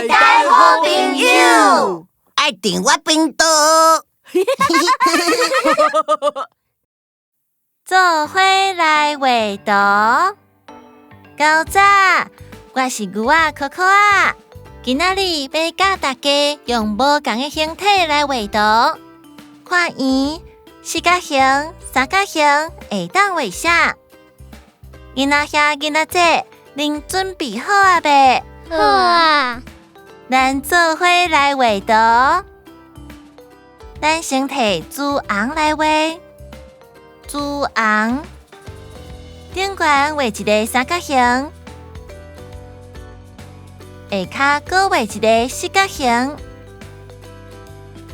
台台好朋友，愛訂閱頻道。做伙來畫圖，厚早，我是牛仔可可仔，今仔日欲教大家用無仝的形體來畫圖，看圓、四角形、三角形會當畫啥？囡仔兄、囡仔姐，恁準備好啊未？好啊！咱做伙來畫圖，咱先提朱紅來畫。朱紅，頂懸畫一个三角形，下跤閣畫一个四角形。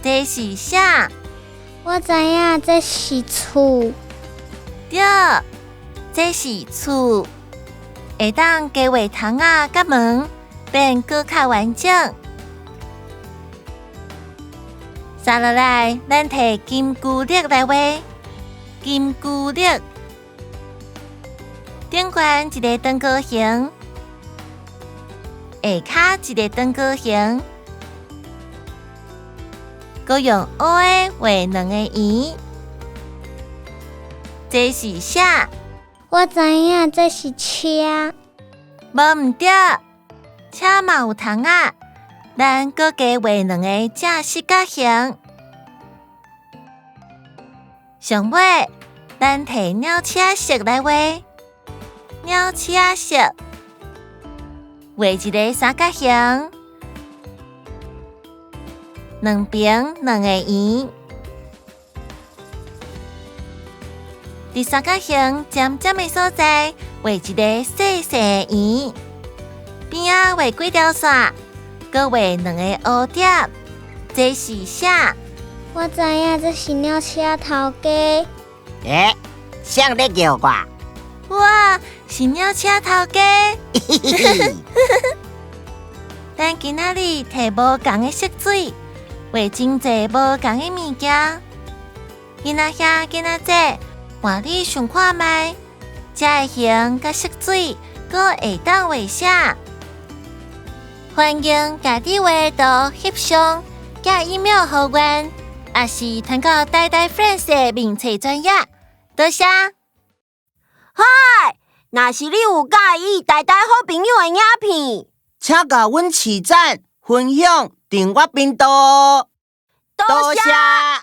這是啥？我知影，這是厝。對，這是厝。會當加畫窗仔佮門，變閣較完整。接落來，咱提金龜綠來畫。金龜綠，頂懸一个長方形，下跤一个長方形，閣用烏的畫兩個圓。這是啥？我知影，這是車。無毋對，車嘛有窗仔，咱閣加畫兩个正四角形。上尾，咱提鳥鼠仔色來畫，鳥鼠仔色，畫一个三角形，兩邊兩个圓。佇三角形尖尖的所在，畫一个細細的圓，邊仔畫幾條線，閣畫兩個烏點，這是啥？我知影這是鳥鼠仔頭家。欸，誰咧叫我？哇，是鳥鼠仔頭家。咱今仔日提無仝的色水，畫真濟無仝的物件。囡仔兄、囡仔姐，換你想看覓，這个形佮色水，閣會當畫啥？歡迎共你畫圖翕相，寄 email 予阮，抑是傳到台台 Friends 的面冊專頁。多謝。嗨，若是你有佮意台台好朋友的影片，請共阮揤讚、分享、訂閱頻道。多謝。